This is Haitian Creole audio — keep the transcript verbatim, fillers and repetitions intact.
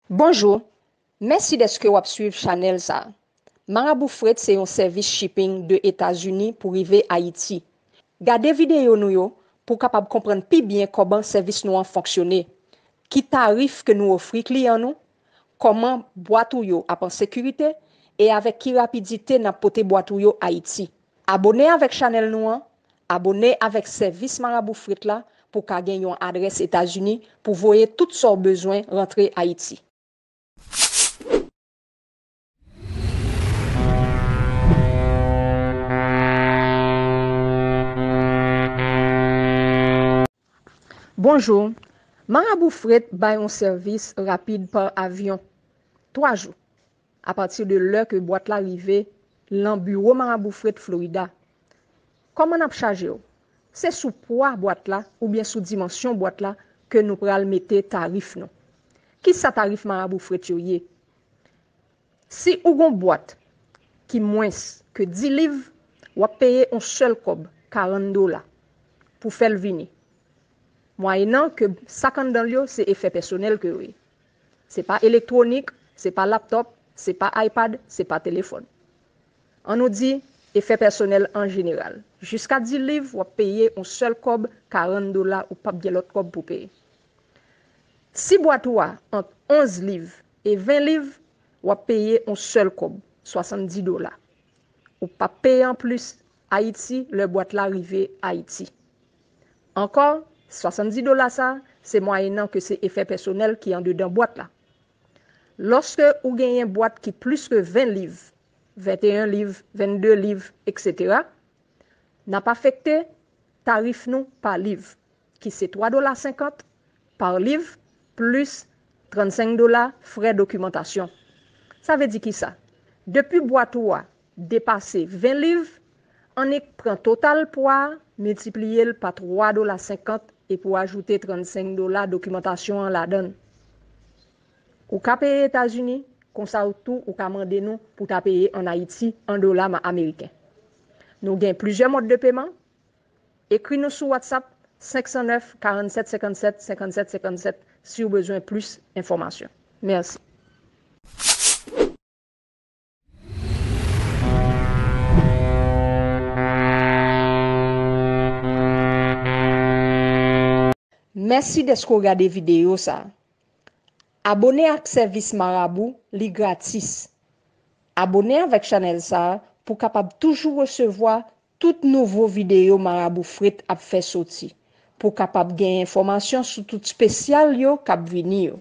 Bonjou, mèsi dèske w ap swiv chanèl sa a. Marabou Fret se yon sèvis shipping de Etazini pou rive Ayiti. Gade videyo nou yo pou w kapab konprann pi byen kòman sèvis nou an fonksyone, ki tarif ke nou ofri kliyan nou, kòman bwat ou yo ap an sekirite e avèk ki rapidite n ap pote bwat ou yo Ayiti. Abone avèk chanèl nou an, abone avèk sèvis Marabou Fret la pou w ka gen yon adrès Etazini pou voye tout sa w bezwen rantre Ayiti. Bonjou. Marabou Fret bay yon sèvis rapid pa avyon. Twa jou. Apati de lè ke bwat la rive lan biwo Marabou Fret Florida. Kòman n ap chaje w? Se sou pwa bwat la oubyen sou dimansyon bwat la ke nou pral mete tarif nou. Kisa tarif Marabou Fret yo ye? Si ou gon bwat ki mwens ke dis liv, w ap peye yon sèl kòb, karant dola, pou fè l vini. Mwayenan ke sa k anndan l yo se efè pèsonèl ke yo ye. Se pa elektwonik, se pa laptòp, se pa iPad, se pa telefòn. An nou di, efè pèsonèl an jeneral. Jiska dis liv, w ap peye yon sèl kòb, karant dola, ou p ap gen lòt kòb pou peye. Si bwat ou a ant onz liv e ven liv, w ap peye yon sèl kòb, swasanndis dola. Ou p ap peye anplis Ayiti lè bwat la rive Ayiti. Ankò, swasanndis dola sa, se mwayenan ke se efè pèsonèl ki andedan bwat la. Lòske ou genyen bwat ki plis ke ven liv, venteyen liv, vennde liv, etsetera, n ap afekte tarif nou pa liv, ki se twa dola senkant pa liv, plis trannsenk dola frè dokimantasyon. Sa vle di kisa? Depi bwat ou a depase ven liv, annik pran total pwa a, miltipliye l pa twa dola senkant epi w ajoute trannsenk dola dokimantasyon an ladan l. Ou ka peye Etazini, konsa ou tou ou ka mande nou pou ta peye ann Ayiti an dola ma-, ameriken. Nou gen plizyè mòd de peman. Ekri nou sou WhatsApp senk san nèf, karannsèt, senkannsèt, senkannsèt, senkannsèt si w bezwen plis enfòmasyon. Mèsi. Mèsi dèske w gade videyo sa a. Abone ak sèvis Marabou, li gratis. Abone avèk chanèl sa a pou w kapab toujou resevwa tout nouvo videyo Marabou Fret ap fè soti, pou w kapab gen enfòmasyon sou tout espesyal yo k ap vini yo.